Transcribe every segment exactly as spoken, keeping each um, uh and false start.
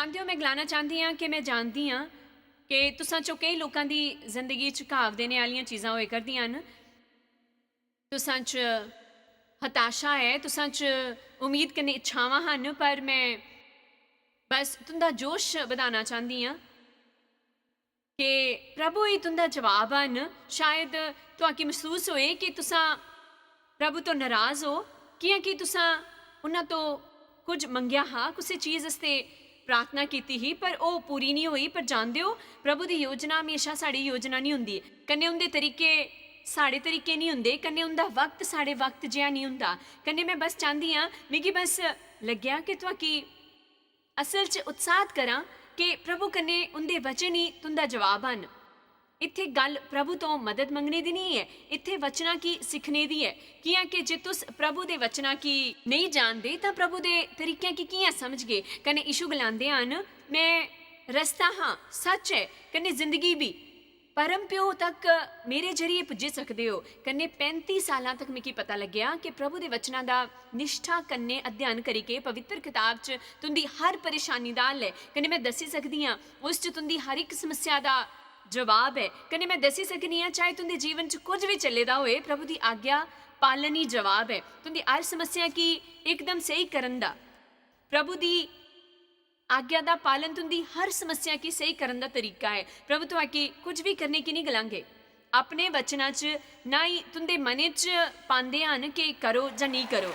जानदे ओ, मैं गलाना चाहती हाँ कि मैं जानदी हाँ कि तुसां चो केई लोकां दी जिंदगी च घाव देने आह्लियां चीजां होए करदियां न। तुसां च हताशा ऐ, तुसां च उम्मीद कन्नै इच्छावां हन, पर मैं बस तुंदा जोश बधाना चाहती हाँ कि प्रभु ही तुंदा जवाब हन। शायद तुआकी मसूस होए कि तुसां प्रभु तो नाराज हो, कियां कि तुसां उन्हां तो कुछ मंगेआ हा, कुसै चीज आस्तै प्रार्थना कीती ही, पर ओह् पूरी नहीं होई। पर जानदे ओ, प्रभु दी योजना म्हेशा साढ़ी योजना नहीं हुंदी, कन्नै उंदे तरीके साढ़े तरीके नहीं हुंदे, कन्नै उंदा वक्त साढ़े वक्त जिहा नहीं हुंदा। कन्नै मैं बस चाहती हाँ, मिगी बस लग्गेआ कि तुआकी असल च उत्साहत करां कि प्रभु कन्नै उंदे वचन ही तुंदा जवाब हन। इत्थे गल्ल प्रभु तो मदद मंगने दी नहीं ऐ, इत्थे वचनां की सिक्खने दी ऐ। कियां कि जे तुस प्रभु दे वचनां की नहीं जानदे, तां प्रभु दे तरीकें की कियां समझगे? कन्नै यीशु गलांदे हन, "मैं रस्ता हाँ, सच ऐ, कन्नै जिंदगी भी। परम प्यो तक मेरे जरिए पुज्जी सकदे ओ।" कन्नै पैंती सालां तक मिगी पता लग्गेआ कि प्रभु दे वचनां दा निष्ठा कन्नै अध्ययन करी के पवित्र किताब च तुंदी हर परेशानी दा हल ऐ। कन्नै मैं दस्सी सकदी आं, उस च तुंदी हर इक समस्या दा जवाब ऐ। कन्नै मैं दस्सी सकनी आं, चाहे तुंदे जीवन च कुछ भी चले दा होए, प्रभु दी आज्ञा पालन ही जवाब ऐ तुंदी हर समस्या की एकदम सही करन दा। प्रभु दी आज्ञा दा पालन तुंदी हर समस्या की सही करन दा तरीका ऐ। प्रभु तुआकी कुछ भी करने की नहीं गलांगे। अपने वचनां च ना ही तुंदे मनै च पांदे हन कि करो जां नेईं करो।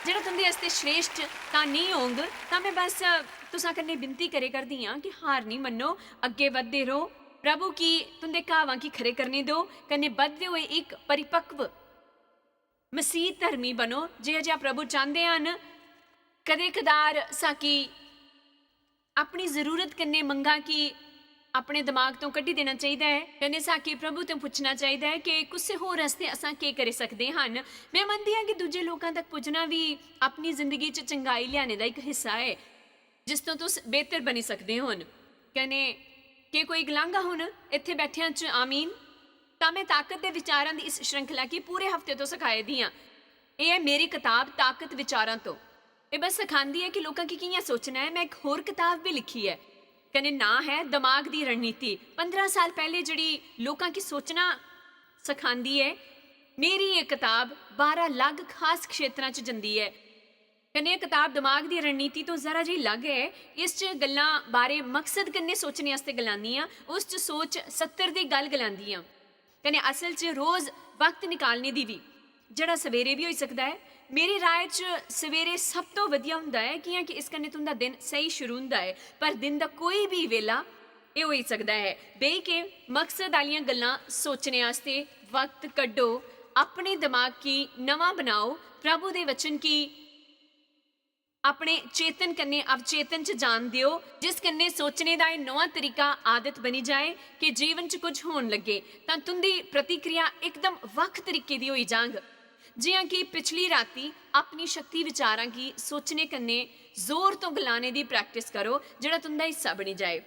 जेह्ड़ा तुंदे आस्तै श्रेष्ठ तां नेईं होंग, तां मैं बस तुसां कन्नै विनती करे करदी आं कि हार निं मन्नो, अग्गें बधदे रहो। प्रभु की तुंदे घावां की खरे करने दो, कन्नै बधदे होए इक परिपक्व मसीह धर्मी बनो, जिहा जिहा प्रभु चांह्दे हन। कदें कदार साकी अपनी जरूरत कन्नै मंगां की अपने दिमाग तो कड्ढी देना चाहिदा ऐ, कन्नै साकी प्रभु तो पुच्छना चाहिदा ऐ कि कुसै होर आस्तै असां केह् करी सकदे हन। मैं मनदी आं कि दूजे लोकां तक पुज्जना भी अपनी जिंदगी च चंगाई लिआने दा इक हिस्सा ऐ, जिस तो तुस बेहतर बनी सकदे हन। कन्नै केह् कोई गलांगा, "हुन इत्थै बैठेआं च आमीन"? तां मैं ताकत दे विचारां दी इस श्रृंखला गी पूरे हफ्ते तो सखाए दी आं। एह् ऐ मेरी कताब ताकत विचारां तो। एह् बस सखांदी ऐ कि लोकां गी कि'यां सोचना ऐ। मैं इक होर कताब भी लिखी ऐ, कन्नै नांऽ ऐ दमाग दी रणनीति। पंदरां साल पैह्ले जेह्ड़ी लोकां गी सोचना सखांदी ऐ, मेरी एह् कताब बारां अलग खास क्षेत्रां च जंदी ऐ। कन्नै एह् कताब दमाग दी रणनीति तो जरा जेही अलग ऐ। इस च गल्लां बारे मकसद कन्नै सोचने आस्तै गलानी आं। उस च सोच सत्तर दी गल्ल गलांदी आं। कन्नै असल च रोज वक्त निकालने दी बी, जेह्ड़ा सवेरे बी होई सकदा ऐ। मेरी राय च सवेरे सब तो वधिया होंदा ऐ, कि'यां कि इस कन्नै तुं'दा दिन स्हेई शुरू होंदा ऐ। पर दिन दा कोई बी वेला एह् होई सकदा ऐ। बेही के मकसद आह्लियां गल्लां सोचने आस्तै वक्त कड्ढो, अपने दमाग गी नमां बनाओ, प्रभु दे वचन गी अपने चेतन कन्नै अवचेतन च जान देओ, जिस कन्नै सोचने दा एह् नमां तरीका आदत बनी जाए कि जीवन च कुछ होन लग्गे, तां तुं'दी प्रतिक्रिया इकदम वक्ख तरीके दी होई जांग। जि'यां कि पिछली राती अपनी शक्ति विचारां गी सोचने कन्नै जोर तो गलाने दी प्रैक्टिस करो, जेह्ड़ा तुं'दा हिस्सा बनी जाए।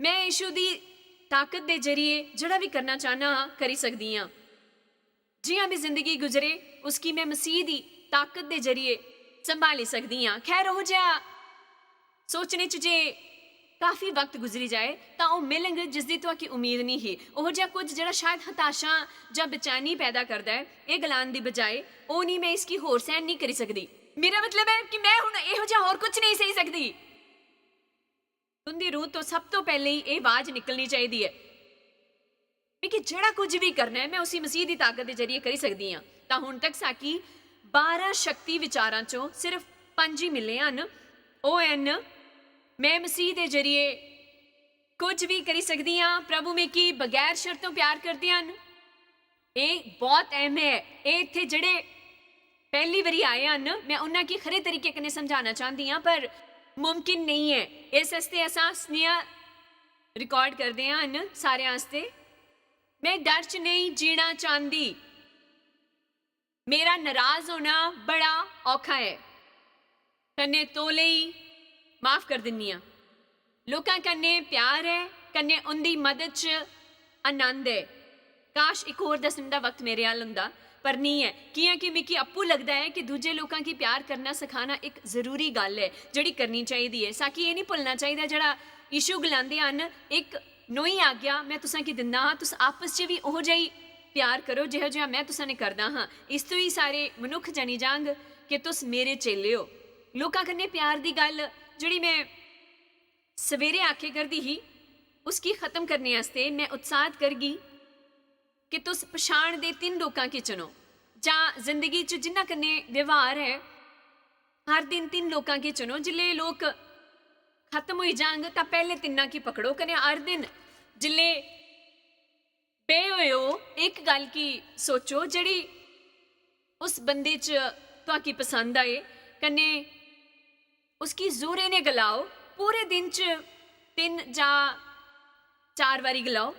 मैं यीशु दी ताकत दे जरिए जेह्ड़ा भी करना चाहना हां, करी सकदी आं। जि'यां भी जिंदगी गुजरे, उसगी मैं मसीह दी ताकत दे जरिए संभाली सकदी आं। खैर, ओह् जेहा सोचने च जे काफी वक्त गुजरी जाए, तां ओह् मिलंग जिसदी तुआकी उम्मीद नहीं ही। ओह् जेहा कुछ जेह्ड़ा शायद हताशा जां बेचैनी पैदा करदा ऐ, एह् गलान दी बजाए, "ओह् नहीं, मैं इसगी होर सैह्न नहीं करी सकदी।" मेरा मतलब ऐ कि मैं हुन एहो जेहा होर कुछ नहीं सही सकदी। तुं'दी रूह तो सब तो पैह्लें ही एह् आवाज निकलनी चाहिदी ऐ, "मिगी जेह्ड़ा कुछ बी करना ऐ, मैं उसी मसीह दी ताकत दे जरिए करी सकदी आं।" तां हुन तक साकी बारां शक्ति विचारां चों सिर्फ पंज ही मिले हन। ओह् हन, "मैं मसीह दे जरिए कुछ बी करी सकदी आं, प्रभु मिगी बगैर शर्तों प्यार करदे हन।" एह् बहुत अहम ऐ। एह् इत्थै जेह्ड़े पैह्ली बारी आए हन, मैं उन्हां गी खरे तरीके कन्नै समझाना चांह्दी आं, पर मुमकिन नेईं ऐ। इस आस्तै असां सनेहा रिकार्ड करदे हन सारें आस्तै। "मैं डर च नेईं जीना चांह्दी। मेरा नाराज होना बड़ा औखा ऐ, कन्नै तौले ही माफ कर दिन्नी आं। लोकां कन्नै प्यार ऐ, कन्नै उं'दी मदद च आनंद ऐ।" काश, इक होर दस्सने दा वक्त मेरे अल हुंदा, पर नेईं ऐ, कि'यां कि मिगी आपूं लगदा ऐ कि दूजे लोकां गी प्यार करना सखाना इक जरूरी गल्ल ऐ जेह्ड़ी करनी चाहिदी ऐ। साकी एह् निं भुल्लना चाहिदा जेह्ड़ा यीशु गलांदे हन, "इक नोई आज्ञा में तुसां गी दिंदा हां, तुस आपस च बी ओहो जेही प्यार करो जेहो जेहा में तुसां ने करदा हां। इस तों ही सारे मनुक्ख जानी जांग कि तुस मेरे चेले ओ।" लोकां कन्नै प्यार दी गल्ल जेह्ड़ी में सवेरे आखे करदी ही, उसगी खत्म करने आस्तै में उत्साहत करगी कि तुस पछाण दे तिन्न लोकां गी चुनो, जां जिंदगी च जिन्ना कन्नै व्यवहार ऐ, हर दिन तिन्न लोकां गी चुनो। जिसलै लोक खत्म होई जांग, तां पैह्ले तिन्ना गी पकड़ो, कन्नै हर दिन जिसलै बे होए ओ, इक गल्ल गी सोचो जेह्ड़ी उस बंदे च तुआकी पसंद आए, कन्नै उसगी जोरे ने गलाओ। पूरे दिन च तिन्न जां चार बारी गलाओ,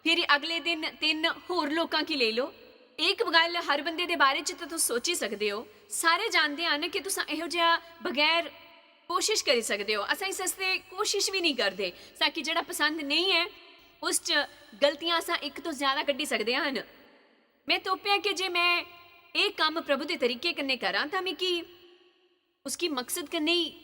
फिर अगले दिन तिन्न होर लोकां गी लेई लो। इक गल्ल हर बंदे दे बारे च ते तुस सोची सकदे ओ, सारे जानदे हन कि तुस एहो जेहा बगैर कोशिश करी सकदे ओ। असें इस आस्तै कोशिश बी नेईं करदे, ताकि जेह्ड़ा पसंद नेईं ऐ, उस च गलतियां असां इक तो ज्यादा कड्ढी सकदे हन। में तोपेआ कि जे में एह् कम्म प्रभु दे तरीके कन्नै करां, तां मिगी उसगी मकसद कन्नै ही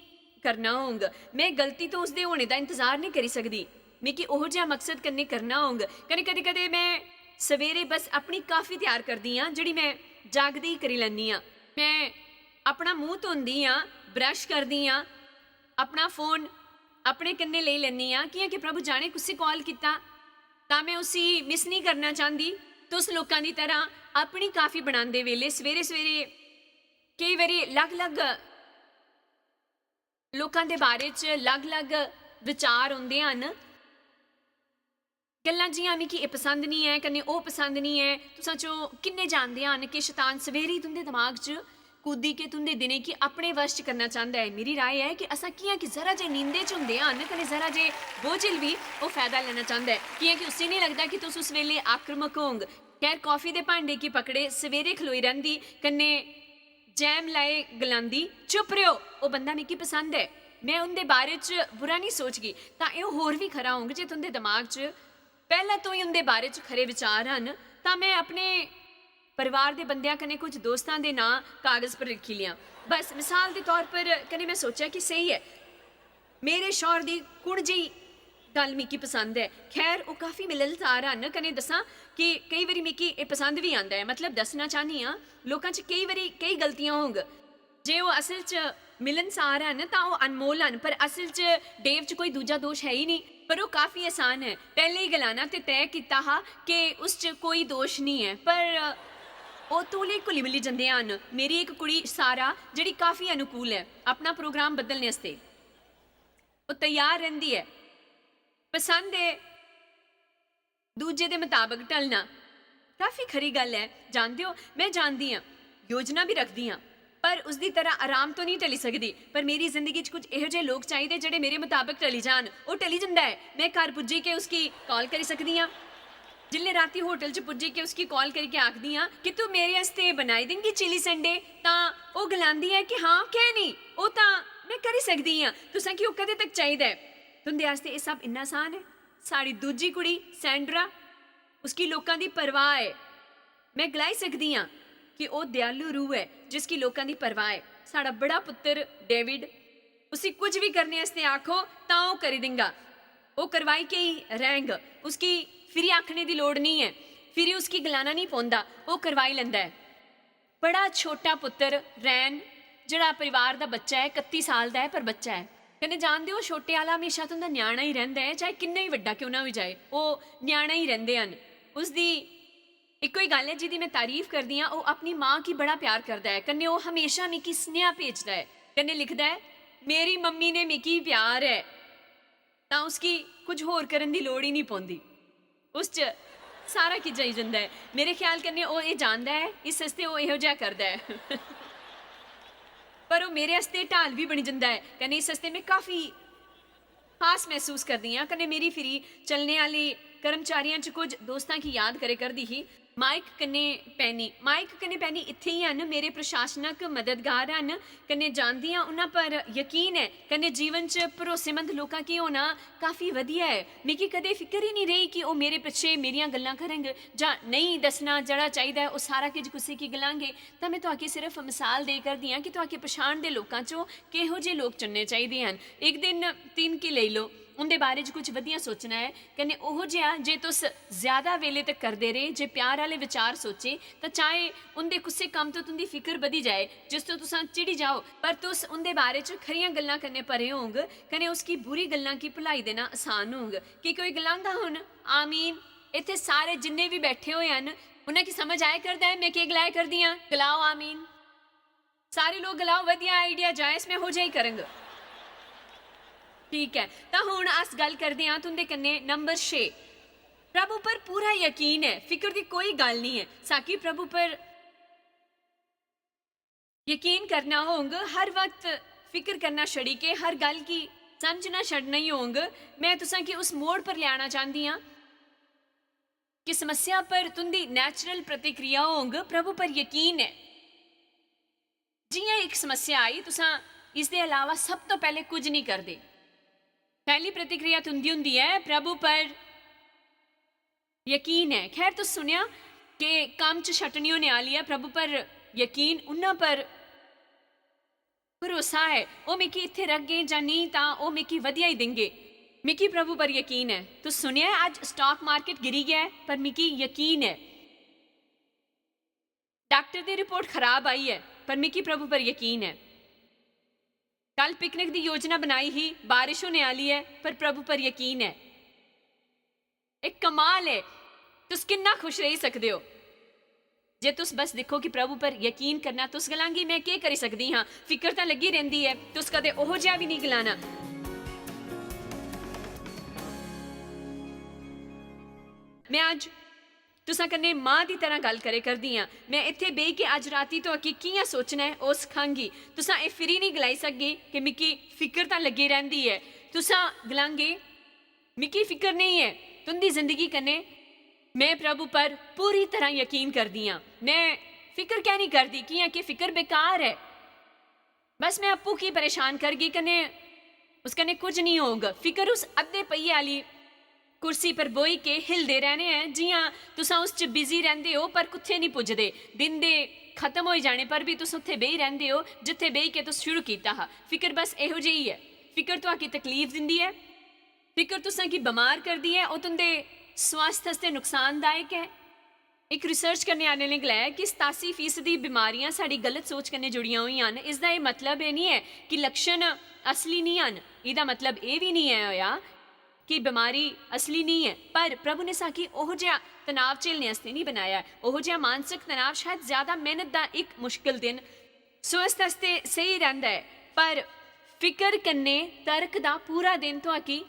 करना होंग। में गलती तो उसदे होने दा इंतजार नेईं करी सकदी। मिगी ओहो जेहा मकसद कन्नै करना होंग। कन्नै कदें-कदें में सवेरे बस अपनी काफी त्यार करदी आं, जेह्ड़ी में जागदे ही करी लैन्नी आं। में अपना मूंह धोंदी आं, ब्रश करदी आं, अपना फोन अपने कन्नै लेई लैन्नी आं, कि'यां कि प्रभु जाने कुसी कॉल कीता, तां में उसी मिस नेईं करना चांह्दी। तुस लोकां दी तरह अपनी काफी बनांदे बेल्लै सवेरे-सवेरे केई बारी अलग-अलग लोकां दे बारे च अलग-अलग विचार औंदे हन। गल्लां जि'यां मिगी एह् पसंद निं ऐ, कन्नै ओह् पसंद निं ऐ। तुसां चों किन्ने जानदे हन कि शैतान सवेरे ही तुं'दे दमाग च कूदी के तुं'दे दिनें गी अपने वश च करना चांह्दा ऐ? मेरी राय ऐ कि असां कि'यां कि जरा जे नींदे च होंदे हन, कन्नै जरा जे बोझिल बी ओह् फायदा लैना चांह्दा ऐ, कि'यां कि उसी निं लगदा कि तुस उस बेल्लै आक्रामक होंग। खैर, काफी दे भांडे गी पकड़े सवेरे खलोई रैंह्दी, कन्नै जैम लाए गलांदी, "चुप रेहो, ओह् बंदा मिगी पसंद ऐ, में उं'दे बारे च बुरा निं सोचगी।" तां एह् होर बी खरा होंग जे तुं'दे दमाग च पैह्लें तो ही उं'दे बारे च खरे विचार हन, तां में अपने परिवार दे बंदेआं कन्नै कुछ दोस्तां दे नांऽ कागज पर लिखी लेआं। बस मिसाल दे तौर पर, कन्नै में सोचेआ कि स्हेई ऐ, मेरे शौहर दी कु'न जेही गल्ल मिगी पसंद ऐ। खैर, ओह् काफी मिलनसार हन, कन्नै दस्सां कि केई बारी मिगी एह् पसंद बी आंदा ऐ, मतलब दस्सना चाह्न्नी आं, लोकां च केई बारी केई गलतियां होंग। जे ओह् असल च मिलनसार हन तां ओह् अनमोल हन, पर असल च डेव च कोई दूजा दोश है ही निं। पर ओह् काफी आसान ऐ। पैह्लें ही गलाना ते तय कीता हा कि उस च कोई दोश निं ऐ, पर ओह् तौले घुली-मिली जंदे हन। मेरी इक कुड़ी सारा, जेह्ड़ी काफी अनुकूल ऐ अपना प्रोग्राम बदलने आस्तै, ओह् त्यार रैंह्दी ऐ। पसंद ऐ दूजे दे मताबक ढलना। काफी खरी गल्ल ऐ, जानदे ओ, में जानदी आं, योजना बी रखदी आं, पर उसदी तरह आराम तो नेईं ढली सकदी। पर मेरी जिंदगी च कुछ एहो जेह् लोक चाहिदे जेह्ड़े मेरे मताबक ढली जान। ओह् ढली जंदा ऐ। में घर पुज्जी के उसगी कॉल करी सकदी आं। जिसलै रातीं होटल च पुज्जी के उसगी कॉल करियै आखदी आं कि "तूं मेरे आस्तै बनाई देंगी चिली संडे?" तां ओह् गलांदी ऐ कि "हां, कैं नेईं, ओह् तां में करी सकदी आं। तुसें गी ओह् कदें तक चाहिदा ऐ?" तुं'दे आस्तै एह् सब इन्ना आसान ऐ। साढ़ी दूजी कुड़ी सैंड्रा, उसगी लोकां दी परवाह ऐ। में गलाई सकदी आं कि ओह् दयालु रूह ऐ जिसगी लोकां दी परवाह ऐ। साढ़ा बड़ा पुत्तर डेविड, उसी कुछ बी करने आस्तै आखो तां ओह् करी दिंगा। ओह् करवाई के ही रैंह्ग, उसगी फिरी आखने दी लोड़ निं ऐ, फिरी उसगी गलाना निं पौंदा, ओह् करवाई लैंदा ऐ। बड़ा छोटा पुत्तर रैन, जेह्ड़ा परिवार दा बच्चा ऐ, कत्ती साल दा ऐ पर बच्चा ऐ। कन्नै जानदे ओ, छोटे आह्ला म्हेशा तुं'दा ञ्याणा ही रैंह्दा ऐ, चाहे किन्ना ही बड्डा क्यों ना होई जाए, ओह् ञ्याणा ही रैंह्दे हन। उसदी इक्को ही गल्ल ऐ जिदी में तारीफ करदी आं, ओह् अपनी मां गी बड़ा प्यार करदा ऐ। कन्नै ओह् म्हेशा मिगी सनेहा भेजदा ऐ, कन्नै लिखदा ऐ, "मेरी मम्मी ने मिगी प्यार ऐ।" तां उसगी कुछ होर करन दी लोड़ ही निं पौंदी। उस च सारा किश आई जंदा ऐ। मेरे ख्याल कन्नै ओह् एह् जानदा ऐ, इस आस्तै ओह् एहो जेहा करदा ऐ। पर ओह् मेरे आस्तै ढाल बी बनी जंदा ऐ, कन्नै इस आस्तै में काफी खास मसूस करदी आं। कन्नै मेरी फिरी चलने आह्ली कर्मचारियां च कुछ दोस्तां गी याद करे करदी ही। माइक कन्नै पैनी, माइक कन्नै पैनी इत्थै ही हन, मेरे प्रशासनक मददगार हन, कन्नै जानदी आं उन्हां पर यकीन ऐ, कन्नै जीवन च भरोसेमंद लोकां की होना काफी वधिया ऐ। मिगी कदें फिकर ही निं रेही कि ओह् मेरे पिच्छे मेरियां गल्लां करंग जां नेईं दस्सना जेह्ड़ा चाहिदा ऐ, ओह् सारा किश कुसै गी गलांगे। तां में तुआके सिर्फ मसाल दे करदी आं कि तुआके पछाण दे लोकां चों किहो जेह् लोक चुनने चाहिदे हन। इक दिन तीन गी लेई लो, उं'दे बारे च कुछ वधिया सोचना ऐ। कन्नै ओहो जेहा जे तुस ज्यादा वेले तक करदे रेह्, जे प्यार आह्ले विचार सोचे, तां चाहे उं'दे कुसै कम्म तो तुं'दी फिकर बधी जाए, जिस तो तुसां चिड़ी जाओ, पर तुस उं'दे बारे च खरियां गल्लां कन्नै भरे होंग, कन्नै उसकी बुरी गल्लां गी भुलाई देना आसान होंग। कि कोई गलांदा हुन, "आमीन।" इत्थै सारे जिन्ने बी बैठे होए हन, उ'नें गी समझ आए करदा ऐ में केह् गलाए करदी आं? गलाओ, "आमीन।" सारे लोक गलाओ, "वधिया आइडिया जायस, में हो जाई करंग।" ठीक ऐ, तां हुन अस गल्ल करदे आं तुं'दे कन्नै नंबर छे। प्रभु पर पूरा यकीन ऐ, फिकर दी कोई गल्ल निं ऐ। साकी प्रभु पर यकीन करना होंग, हर वक्त फिकर करना छड़ी के हर गल्ल गी समझना छड़ना ही होंग। में तुसां गी उस मोड़ पर लेआना चांह्दी आं कि समस्या पर तुं'दी नेचुरल प्रतिक्रिया होंग, "प्रभु पर यकीन ऐ।" जि'यां इक समस्या आई, तुसां इसदे अलावा सब तो पैह्ले कुछ निं करदे। पैह्ली प्रतिक्रिया तुं'दी होंदी ऐ, "प्रभु पर यकीन ऐ।" खैर, तुस सुनेआ कि कम्म च छटनी होने आह्ली ऐ, प्रभु पर यकीन, उन्ना पर भरोसा ऐ, ओह् मिगी इत्थै रखगे जां नेईं, तां ओह् मिगी वधिया ही देंगे। मिगी प्रभु पर यकीन ऐ। तुस सुनेआ ऐ, अज्ज स्टॉक मार्केट गिरी गेआ ऐ, पर मिगी यकीन ऐ। डाक्टर दी रिपोर्ट खराब आई ऐ, पर मिगी प्रभु पर यकीन ऐ। कल पिकनिक दी योजना बनाई ही, बारिश होने आह्ली ऐ, पर प्रभु पर यकीन ऐ। एह् कमाल ऐ, तुस किन्ना खुश रेही सकदे ओ जे तुस बस दिक्खो कि प्रभु पर यकीन करना। तुस गलांगी, "में केह् करी सकदी हां, फिकर तां लग्गी रैंह्दी ऐ।" तुस कदें ओहो जेहा बी निं गलाना। में अज्ज तुसां कन्नै मां दी तरह गल्ल करे करदी आं। में इत्थै बेही के अज्ज राती तुआकी कि'यां सोचना ऐ, ओह् सखांगी। तुसां एह् फिरी निं गलाई सकगे कि मिगी फिकर तां लग्गी रैंह्दी ऐ। तुसां गलांगे, "मिगी फिकर नेईं ऐ तुं'दी जिंदगी कन्नै, में प्रभु पर पूरी तरह यकीन करदी आं। में फिकर कैं निं करदी, कि'यां कि फिकर बेकार ऐ। बस में आपूं की परेशान करगी, कन्नै उस कन्नै कुछ निं होग।" फिकर उस अद्धे पहिये आह्ली कुर्सी पर बोही के हिलदे रैह्ने ऐ, जि'यां तुसां उस च बिजी रैंह्दे ओ, पर कुत्थै निं पुजदे। दिन दे खत्म होई जाने पर बी तुस उत्थै बेही रैंह्दे ओ, जित्थै बेही के तुस शुरू कीता हा। फिकर बस एहो जेही ऐ। फिकर तुआकी तकलीफ दिंदी ऐ। फिकर तुसां गी बमार करदी ऐ, ओह् तुं'दे स्वास्थ आस्तै नुकसानदायक ऐ। इक रिसर्च करने आह्ले ने गलाया कि सतासी फीसदी बमारियां साढ़ी गलत सोच कन्नै जुड़ियां होइयां न। इसदा एह् मतलब एह् निं ऐ कि लक्षण असली निं हन। एह्दा मतलब एह् बी निं ऐ होएआ कि बमारी असली निं ऐ, पर प्रभु ने साकी ओहो जेहा तनाव झेलने आस्तै निं बनाया ऐ। ओहो जेहा मानसिक तनाव शायद ज्यादा मेहनत दा इक मुश्किल दिन स्वास्थ आस्तै स्हेई रैंह्दा ऐ, पर फिकर कन्नै तर्क दा पूरा दिन तुआकी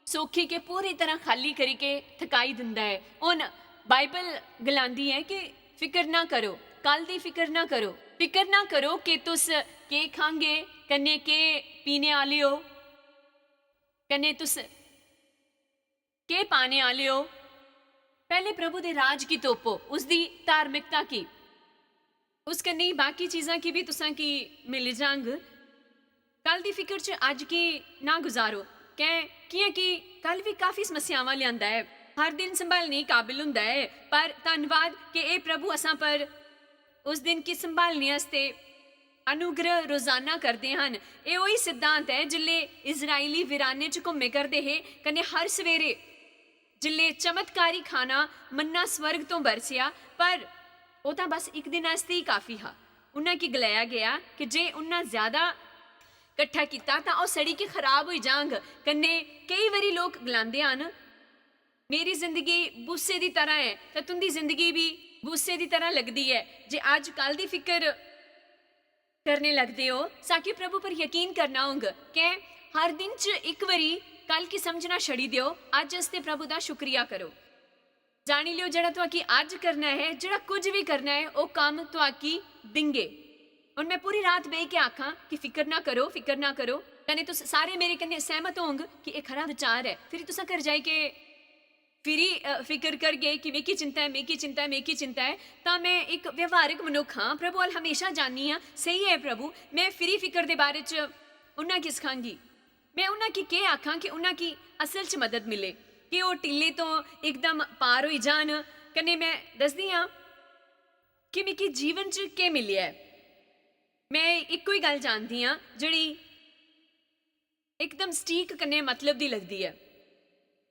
सोखी के पूरी तरह खाली करी के थकाई दिंदा ऐ। हुन बाइबल गलांदी ऐ कि फिकर ना करो, कल दी फिकर ना करो, फिकर ना करो कि तुस केह् खांगे, कन्नै केह् पीने आह्ले ओ, कन्नै तुस केह् पाने आह्ले ओ। पैह्ले प्रभु दे राज गी तोपो, उसदी धार्मिकता गी। उस कन्नै बाकी चीजां की बी तुसां की मिली जांग। कल दी फिकर च अज्ज गी ना गुजारो, कैं कि'यां कि कल बी काफी समस्यावां लेआंदा ऐ। हर दिन संभालने काबिल हुंदा ऐ, पर धन्नवाद कि एह् प्रभु असां पर उस दिन गी संभालने आस्तै अनुग्रह रोजाना करदे हन। एह् ओही सिद्धांत ऐ जिसलै इजरायली वीराने च घुम्मे करदे हे, कन्नै हर सवेरे जिसलै चमत्कारी खाना मन्ना स्वर्ग तों बरसेआ, पर ओह् तां बस इक दिन आस्तै ही काफी हा। उन्हां गी गलाया गेआ कि जे उन्हां ज्यादा कट्ठा कीता तां ओह् सड़ी के खराब होई जांग। कन्नै केई बारी लोक गलांदे हन, "मेरी जिंदगी बूसे दी तरह ऐ, तां तुं'दी जिंदगी बी बूसे दी तरह लगदी ऐ।" जे अज्ज कल दी फिकर करने लगदे ओ, साकी प्रभु पर यकीन करना होंग। कैं हर दिन च इक बारी कल गी समझना छड़ी देओ, अज्ज आस्तै प्रभु दा शुक्रिया करो। जानी लियो, जेह्ड़ा तुआकी अज्ज करना ऐ, जेह्ड़ा कुछ बी करना ऐ, ओह् कम्म तुआकी दिंगे। हुन में पूरी रात बेही के आखां कि फिकर ना करो, फिकर ना करो, कन्नै तुस सारे मेरे कन्नै सैह्मत होंग कि एह् खरा विचार ऐ। फिरी तुसां घर जाई के फिरी अ, फिकर करगे कि मिगी चिंता ऐ, मिगी चिंता ऐ, मिगी चिंता ऐ, तां में इक व्यवहारक मनुक्ख आं, प्रभु अल्ल हमेशा जान्नी आं, "स्हेई ऐ प्रभु, में फिरी फिकर दे बारे च उन्ना की सखांगी? में उन्ना की केह् आखां कि उन्ना की असल च मदद मिले, कि ओह् टिल्ले तों इकदम पार होई जान?" कन्नै में दसदी आं कि मिगी जीवन च केह् मिलेआ ऐ। में इक्को ही गल्ल जानदी आं जेह्ड़ी इकदम सटीक कन्नै मतलब दी लगदी ऐ।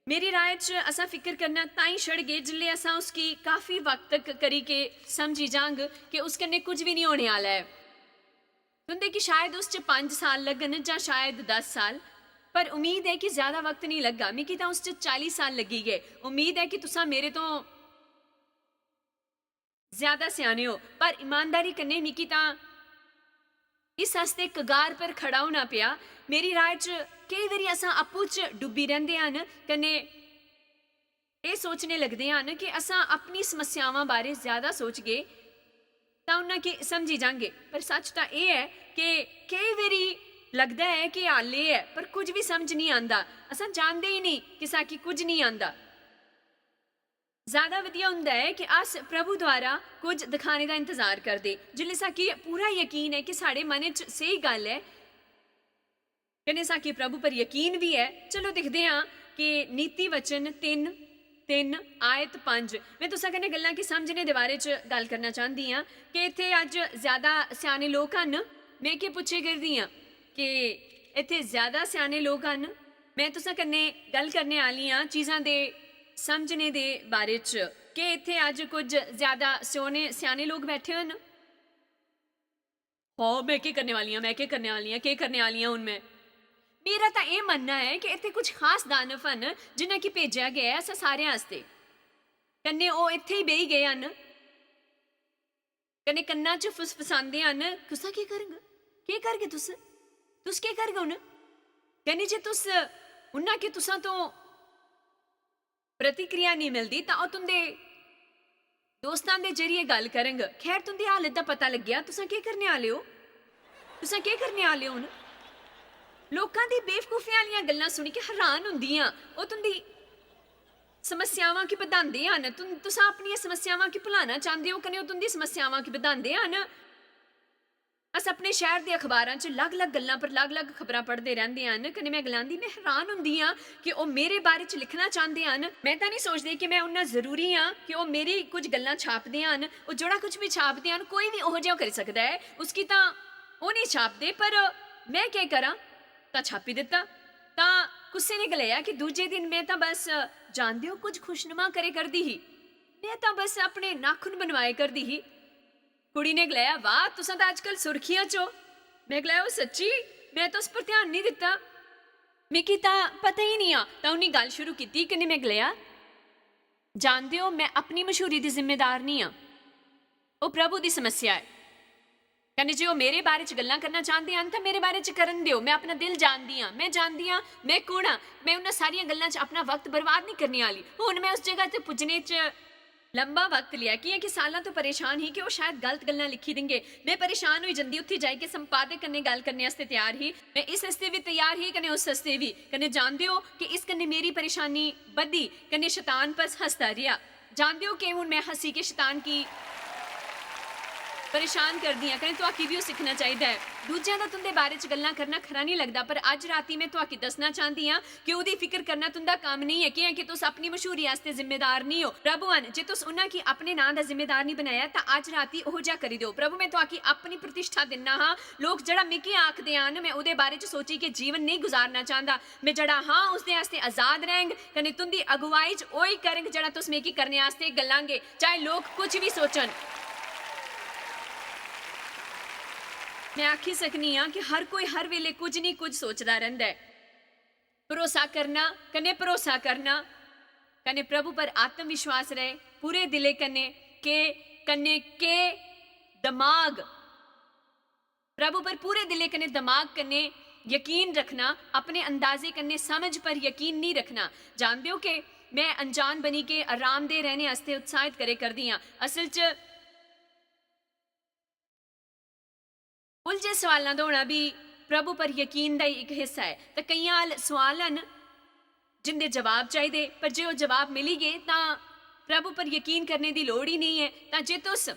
मेरी राय च असां फिकर करना तां ई छड़गे जिसलै असां उसगी काफी वक्त तक करी के समझी जांग कि उस कन्नै कुछ बी निं होने आह्ला ऐ। तुं'दे कि शायद उस च पंज साल लग्गन जां शायद दस साल, पर उम्मीद ऐ कि ज्यादा वक्त निं लग्गा। मिगी तां उस च चाली साल लग्गी गे। उम्मीद ऐ कि तुसां मेरे तों ज्यादा स्याने ओ, पर ईमानदारी कन्नै मिगी तां इस आस्तै कगार पर खड़ा होना पेआ। मेरी राय च केई बारी असां आपूं च डुब्बी रैंह्दे हन, कन्नै एह् सोचने लगदे हन कि असां अपनी समस्यावां बारै ज्यादा सोचगे तां उन्ना की समझी जांगे। पर सच तां एह् ऐ कि केई बारी लगदा ऐ कि हल एह् ऐ, पर कुछ बी समझ निं आंदा। असां जानदे ही निं कि साकी कुछ निं आंदा। ज्यादा वधिया हुंदा ऐ कि अस प्रभु द्वारा कुछ दखाने दा इंतजार करदे, जिसलै साकी पूरा यकीन ऐ कि साढ़े मनै च स्हेई गल्ल ऐ, कन्नै साकी प्रभु पर यकीन बी ऐ। चलो दिखदे आं कि नीति वचन तिन्न, तिन्न आयत पंज। में तुसां कन्नै गल्लां गी समझने दे बारे च गल्ल करना चांह्दी आं कि इत्थै अज्ज ज्यादा स्याने लोक हन। में केह् पुच्छे करदी आं कि इत्थै ज्यादा स्याने लोक हन। में तुसां कन्नै गल्ल करने आह्लियां चीजां दे समझने दे बारे च। केह् इत्थै अज्ज कुछ ज्यादा स्योने, स्याने लोक बैठे होए न? "हो, में केह् करने वाली आं, में केह् करने वाली आं, केह् करने वाली आं हून में?" मेरा तां एह् मन्नना ऐ कि इत्थै कुछ खास दानव हन, जिन्ना कि भेजेआ गेआ ऐ असां सारें आस्तै। कन्नै ओह् इत्थै ही बेही गे हन, कन्नै कन्ना च फुसफुसांदे हन, "तुसां केह् करग? केह् करगे तुस? तुस केह् करगे हून?" कन्नै जे तुस उन्ना कि तुसां तो प्रतिक्रिया नेईं मिलदी, तां ओह् तुं'दे दोस्तां दे जरिए गल्ल करङ। "खैर, तुं'दी हालत दा पता लग्गेआ, तुसां केह् करने आह्ले ओ? तुसां केह् करने आह्ले ओ हून?" लोकां दी बेवकूफी आह्लियां गल्लां सुनी के हैरान होंदी आं। ओह् तुं'दी समस्यावां गी बधांदे हन। तुं-, तुसां अपनियां समस्यावां गी भुलाना चांह्दे ओ, कन्नै ओह् तुं'दी समस्यावां गी बधांदे हन। अस अपने शैह्र दे अखबारां च लग-लग गल्लां पर लग-लग खबरां पढ़दे रैंह्दे हन, कन्नै में गलांदी, में हैरान होंदी आं कि ओह् मेरे बारे च लिखना चांह्दे हन। में तां निं सोचदी कि में उन्ना जरूरी आं कि ओह् मेरी कुछ गल्लां छापदे हन। ओह् जेह्ड़ा कुछ बी छापदे हन, कोई बी ओहो जेहा करी सकदा ऐ। उसगी तां ओह् निं छापदे, पर में केह् करां? तां छापी दित्ता। तां कुसै ने गलाया कि दूजे दिन में तां बस, जानदे ओ, कुछ खुशनुमा करे करदी ही। में तां बस अपने नाखून बनवाए करदी ही। कुड़ी ने गलाया, "वाह, तुसां तां अजकल सुर्खियां च ओ।" में गलाया, "ओह् सच्ची? में तां उस पर ध्यान निं दित्ता। मिगी तां पता ही निं हा।" तां उ'न्नै गल्ल शुरू कीती, कन्नै में गलाया, "जानदे ओ, में अपनी मशहूरी दी जिम्मेदार निं आं। ओह् प्रभु दी समस्या ऐ। कन्नै जे ओह् मेरे बारे च गल्लां करना चांह्दे हन, तां मेरे बारे च करन देओ। में अपना दिल जानदी आं, में जानदी आं में कु'न आं। में उन्ना सारियां गल्लां च अपना वक्त बर्बाद निं करने आह्ली। हून में उस जगह ते पुज्जने च लंबा वक्त लेआ, कि'यां कि साल्लां तो परेशान ही कि ओह् शायद गलत गल्लां लिखी देंगे। में परेशान होई जंदी, उत्थै जाइयै संपादक कन्नै गल्ल करने आस्तै त्यार ही। में इस आस्तै बी त्यार ही, कन्नै उस आस्तै बी। कन्नै जानदे ओ कि इस कन्नै मेरी परेशानी बधी, कन्नै शतान बस हसदा रेहा। जानदे ओ केह्? हून में हसी के शतान की परेशान करदी आं, कन्नै तुआकी बी ओह् सिक्खना चाहिदा ऐ। दूजें दा तुं'दे बारे च गल्लां करना खरा निं लगदा, पर अज्ज रातीं में तुआकी दस्सना चांह्दी आं कि ओह्दी फिकर करना तुं'दा कम्म नेईं ऐ, कि'यां कि तुस अपनी मशहूरी आस्तै जिम्मेदार निं ओ। प्रभु हन, जे तुस उन्ना गी अपने नांऽ दा जिम्मेदार निं बनाया, तां अज्ज रातीं ओहो जेहा करी देओ। प्रभु, में तुआकी अपनी प्रतिष्ठा दिन्ना हां। लोक जेह्ड़ा मिगी आखदे हन, में ओह्दे बारे च सोची के जीवन नेईं गुजारना चांह्दा। में जेह्ड़ा हां, उसदे आस्तै अजाद रैंह्ग, कन्नै तुं'दी अगुवाई च ओही करंग जेह्ड़ा तुस मिगी करने आस्तै गलांगे, चाहे लोक कुछ बी सोचन। में आखी सकनी आं कि हर कोई हर वेले कुछ निं कुछ सोचदा रैंह्दा ऐ। भरोसा करना, कन्नै भरोसा करना, कन्नै प्रभु पर आत्मविश्वास रहे, पूरे दिले कन्नै, के, कन्नै के दमाग, प्रभु पर पूरे दिले कन्नै, दमाग कन्नै यकीन रखना, अपने अंदाजे कन्नै समझ पर यकीन निं रखना। जानदे ओ के में अनजान बनी के आरामदेह रैह्ने आस्तै उत्साहित करे करदी आं। असल च उलझे सोआलां दा होना बी प्रभु पर यकीन दा ही इक हिस्सा ऐ। ते केइयां हल सोआल हन जिंदे जवाब चाहिदे, पर जे ओह् जवाब मिली गे, तां प्रभु पर यकीन करने दी लोड़ ही नेईं ऐ। तां जे तुस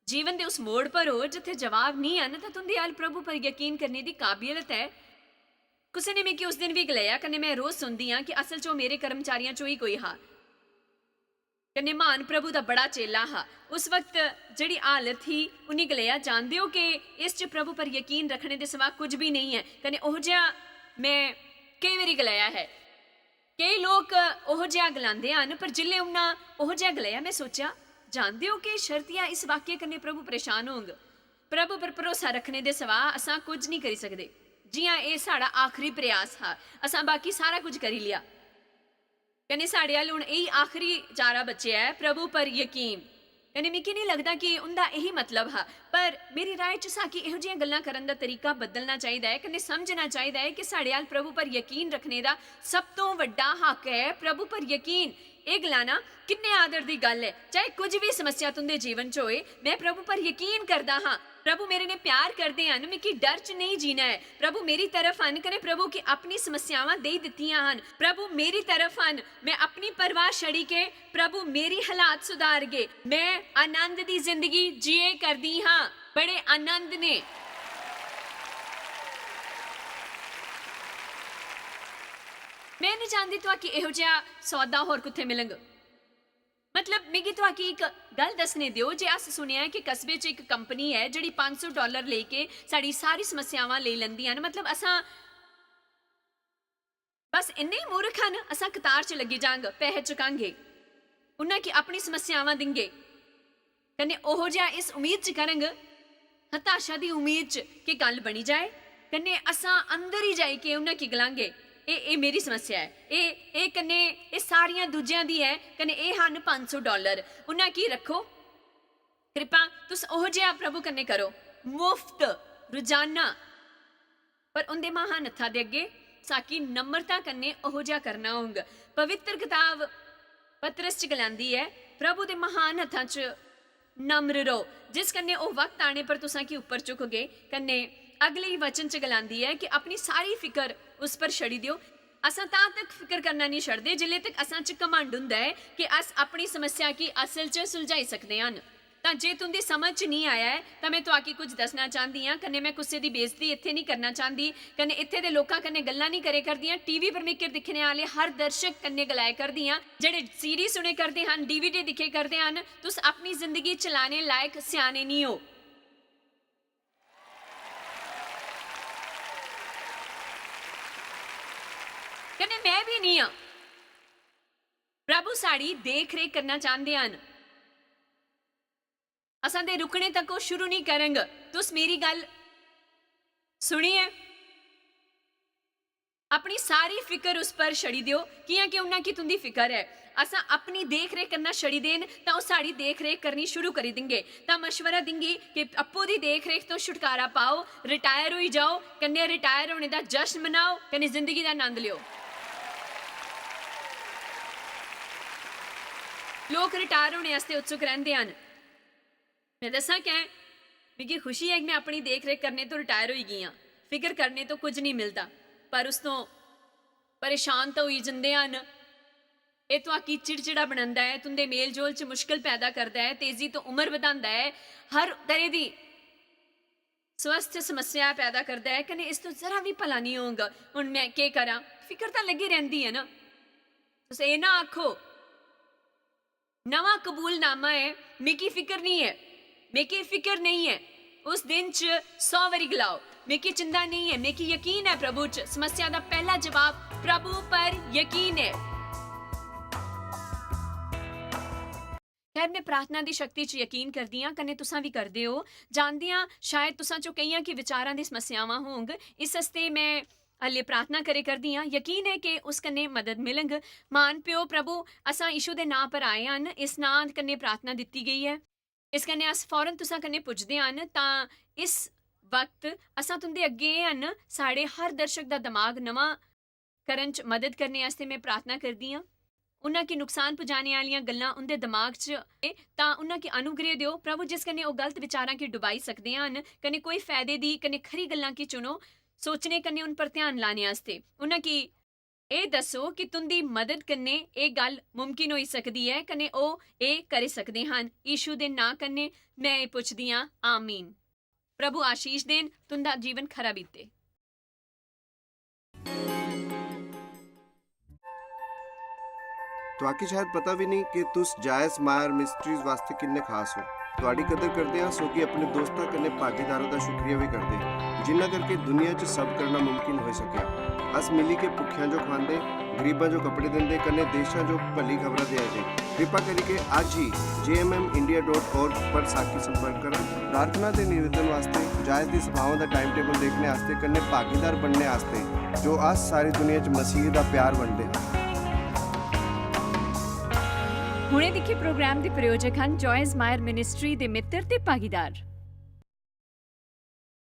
जीवन दे उस मोड़ पर ओ जित्थै जवाब निं हैन, तां तुं'दी अल प्रभु पर यकीन करने दी काबिलियत ऐ। कुसै ने मिगी उस दिन बी गलाया, कन्नै में रोज सुनदी आं कि असल च ओह् मेरे कर्मचारियां चों ही कोई हा। कन्नै म्हान प्रभु दा बड़ा चेला हा। उस वक्त जेह्ड़ी हालत ही, उन्नी गलाया, "जानदे ओ कि इस च प्रभु पर यकीन रखने दे सिवा कुछ बी नेईं ऐ।" कन्नै ओह् जेहा में केई बारी गलाया ऐ। केई लोक ओह् जेहा गलांदे हन, पर जिसलै उन्ना ओह् जेहा गलाया, में सोचेआ, "जानदे ओ कि शर्तिया इस वाक्य कन्नै प्रभु परेशान होंग? प्रभु पर भरोसा रखने दे सिवा असां कुछ निं करी सकदे। जि'यां एह् साढ़ा आखरी प्रयास हा, असां बाकी सारा कुछ करी लेआ।" कन्नै साढ़े अल हुन एही आखरी चारा बचेआ ऐ, प्रभु पर यकीन। कन्नै मिगी निं लगदा कि उं'दा एही मतलब हा, पर मेरी राय च साकी एहो जिहियां गल्लां करन दा तरीका बदलना चाहिदा ऐ, कन्नै समझना चाहिदा ऐ कि साढ़े अल प्रभु पर यकीन रखने दा सब तों बड्डा हक ऐ। प्रभु पर यकीन, एह् गलाना किन्ने आदर दी गल्ल ऐ। चाहे कुछ बी समस्या तुं'दे जीवन च होए, में प्रभु पर यकीन करदा हां। प्रभु मेरे ने प्यार करदे हन, मिगी डर च नेईं जीना ऐ। प्रभु मेरी तरफ हन, कन्नै प्रभु गी अपनी समस्यावां देई दित्तियां हन। प्रभु मेरी तरफ हन, में अपनी परवाह छड़ी के प्रभु मेरी हालात सुधारगे। में आनंद दी जिंदगी जिए करदी हां, बड़े आनंद ने। में निं जानदी तुआकी एहो जेहा सौदा होर कुत्थै मिलग। मतलब, मिगी तुआकी इक गल्ल दस्सने देओ जे अस सुनेआ ऐ कि कस्बे च इक कंपनी ऐ जेह्ड़ी पंज सौ डालर लेई के साढ़ी सारी समस्यावां लेई लैंदियां न। मतलब, असां बस इन्ने ही मूर्ख हन, असां कतार च लग्गी जांग, पैहे चुकांगे, उन्ना की अपनी समस्यावां दिंगे। कन्नै ओहो जेहा इस उम्मीद च करंग, हताशा दी उम्मीद च कि गल्ल बनी जाए, कन्नै असां अंदर ही जाई के उन्ना की गलांगे, "एह्, एह् मेरी समस्या ऐ, एह्, एह् कन्नै, एह् सारियां दूजियां दी ऐ, कन्नै एह् हन पंज सौ डालर, उन्ना की रक्खो।" कृपा तुस ओहो जेहा प्रभु कन्नै करो, मुफ्त, रोजाना। पर उं'दे महान हत्था दे अग्गे साकी नम्रता कन्नै ओहो जेहा करना होंग। पवित्र कताब पतरस च गलांदी ऐ, "प्रभु दे महान हत्थां च नम्र रहो, जिस कन्नै ओह् वक्त आने पर तुसां गी उप्पर चुकगे।" कन्नै अगले ही वचन च गलांदी ऐ कि अपनी सारी फिकर उस पर छड़ी देओ। असां तां तक फिकर करना निं छड़दे, जिल्ले तक असां च घमंड हुंदा ऐ कि अस अपनी समस्या गी असल च सुलझाई सकदे हन। तां जे तुं'दी समझ च निं आया ऐ, तां में तुआकी कुछ दस्सना चांह्दी आं, कन्नै में कुसै दी बेइज्जती इत्थै निं करना चांह्दी, कन्नै इत्थै दे लोकां कन्नै गल्लां निं करे करदी आं। टीवी पर मिगी दिक्खने आह्ले हर दर्शक कन्नै गलाए करदी आं, जेह्ड़े सीरीज सुने करदे हन, डीवीडी दिक्खे करदे हन, तुस अपनी जिंदगी चलाने लायक स्याने निं ओ। कन्नै में बी निं आं। प्रभु साढ़ी देख रेख करना चांह्दे हन। असां दे रुकने तक ओह् शुरू निं करंग। तुस मेरी गल्ल सुनियै अपनी सारी फिकर उस पर छड़ी देओ, कि'यां कि उन्ना की तुं'दी फिकर ऐ। असां अपनी देख रेख करना छड़ी देन, तां ओह् साढ़ी देख रेख करनी शुरू करी देंगे। तां मशवरा दिंगी कि अप्पू दी देख रेख तो छुटकारा पाओ, रिटायर होई जाओ, कन्नै रिटायर होने दा जश्न मनाओ, कन्नै जिंदगी दा आनंद लेओ। लोक रिटायर होने आस्तै उत्सुक रैंह्दे हन। में दस्सां कैं? मिगी खुशी ऐ कि में अपनी देख-रेख करने तो रिटायर होई गेई आं। फिकर करने तो कुछ नेईं मिलदा, पर उस तो परेशान तां होई जंदे हन। एह् तुआकी चिड़चिड़ा बनांदा ऐ, तुं'दे मेल-जोल च मुश्कल पैदा करदा ऐ, तेजी तो उमर बधांदा ऐ, हर तरह दी स्वस्थ समस्या पैदा करदा ऐ, कन्नै इस तो जरा बी भला निं होग। हुन में केह् करां? फिकर तां लग्गी रैंह्दी ऐ ना। तुस एह् ना आखो, नमां कबूलनामा ऐ, मिगी फिकर निं ऐ, मिगी फिकर नेईं ऐ। उस दिन च सौ बारी गलाओ, "मिगी चिंता नेईं ऐ, मिगी यकीन ऐ प्रभु च।" समस्या दा पैह्ला जवाब, "प्रभु पर यकीन ऐ।" खैर, में प्रार्थना दी शक्ति च यकीन करदी आं, कन्नै तुसां बी करदे ओ। जानदी आं, शायद तुसां चों केइयां गी विचारां दी समस्यावां होंग, इस आस्तै में हल्ले प्रार्थना करे करदी आं। यकीन ऐ कि उस कन्नै मदद मिलग। म्हान प्यो, प्रभु, असां यीशु दे नां पर आए हन, इस नां कन्नै प्रार्थना दित्ती गेई ऐ। इस कन्नै अस फौरन तुसां कन्नै पुजदे हन, तां इस वक्त असां तुं'दे अग्गें हन। साढ़े हर दर्शक दा दमाग नमां करन च मदद करने आस्तै में प्रार्थना करदी आं। उन्हां गी नुकसान पुजाने आह्लियां गल्लां उं'दे दमाग च ऐ, तां उन्हां गी अनुग्रह देओ, प्रभु, जिस कन्नै ओह् गलत विचारां गी डुबाई सकदे हन, कन्नै कोई फायदे दी, कन्नै खरी गल्लां गी चुनो, सोचने कन्नै उन पर ध्यान लाने आस्तै। उन्हां गी एह् दस्सो कि तुं'दी मदद कन्नै एह् गल्ल मुमकन होई सकदी ऐ कन्नै ओह् एह् करी सकदे हन। यीशु दे नांऽ कन्नै में एह् पुच्छदी आं, आमीन। प्रभु आशीष देन, तुं'दा जीवन खरा बीते। तुआकी शायद पता भी नहीं कि तुस जायस मायर मिस्ट्रीज वास्ते किन्ने खास हो। तुआडी कदर करदे हां, सो कि अपने दोस्तां कन्नै भागीदारों दा शुक्रिया भी करदे हां, जिन्ना करके दुनिया च सब करना मुमकिन होई सकेआ। अस मिली के भुक्खेआं जो खुआंदे, गरीबां जो कपड़े दिंदे, कन्नै देशां जो भली खबरां देआ दे। कृपा करिके अज्ज ही J M M India dot org पर साकी संपर्क करो। प्रार्थना ते निवेदन वास्ते जायस दी सभाओं दा टाइम टेबल देखने आस्ते कन्नै भागीदार बनने आस्ते, जो अस सारी दुनिया च मसीह दा प्यार बंडदे हां। हुणे दिक्खे प्रोग्राम दे प्रायोजक हन जॉयस मायर मिनिस्ट्री दे मित्र ते भागीदार।